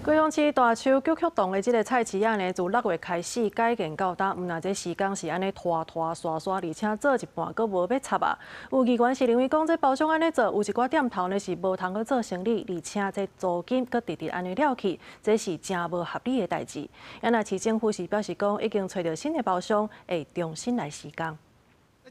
高雄市大樹九曲洞的這个菜市仔呢，自6月開始改建到今，毋但這時間是按呢拖拖沙沙，而且做一半閣無欲插啊。有議員是認為講，這包商按呢做，有一寡店頭呢是無通閣做生意，而且這租金閣直直按呢了去，這是誠無合理的代誌。啊若市政府是表示講，已經揣著新的包商，會重新來施工。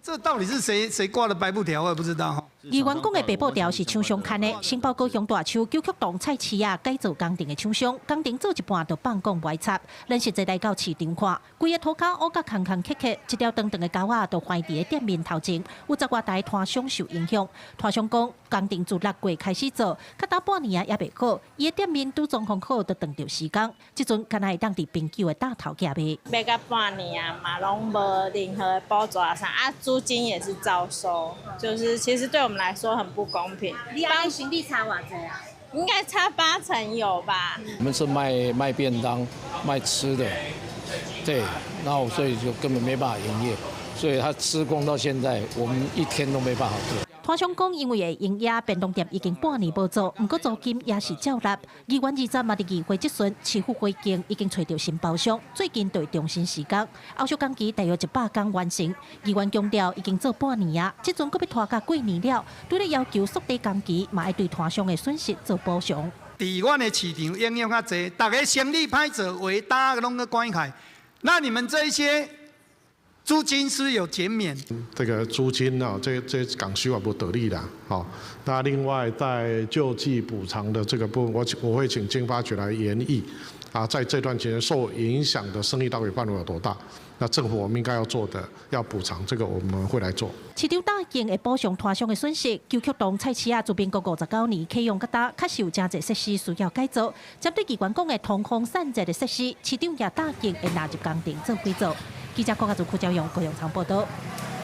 這到底是誰誰掛的白布條？我也不知道。議員講的白布條是廠商牽的，承包高雄大樹九曲洞菜市仔改造工程的廠商，工程做一半就放講無插，咱實際來到市場看，規个塗跤烏甲空空缺缺，一條長長的溝仔就橫佇咧店面頭前，有十外台攤商受影響。攤商講，工程自6月開始做，較早半年啊猶未好，伊的店面拄裝潢好，就斷著時工，這陣敢若會當佇朋友的搭頭寄賣。賣甲半年啊嘛，攏無任何的補助啥啊，租金也是照收，就是其實對我們來說很不公平。你按呢生意差偌濟啊？應該差八成有吧。我們是賣便當、賣吃的，對，那所以就根本沒辦法營業，所以他施工到現在，我們一天都沒辦法做。攤商講，因為會營業便當店已經半年無做，毋過租金也是照納。議員20嘛佇議會質詢，市府回應已經揣著新包商，最近就會重新施工，後續工期大約100工完成。議員強調，已經做半年啊，這陣閣欲拖甲過年了，除了要求縮短工期，嘛愛對攤商的損失做補償。佇阮的市場影響較濟，逐家生意歹做，畫單攏閣關開，那你們這一些租金是有減免？這個租金啊，這講實話無道理啦，吼。那另外在救濟補償的這個部分，我會請經發局來研議，啊，在這段期間受影響的生意到底範圍有多大？那政府我們應該要做的，要補償，這個我們會來做。市長答應會補償攤商的損失。九曲洞菜市仔自民國59年啟用到今，確實有誠濟設施需要改造。針對議員講的通風散熱的設施，市長也答應會納入工程做改造。記者郭家祖、柯昭勇、高雄場報道。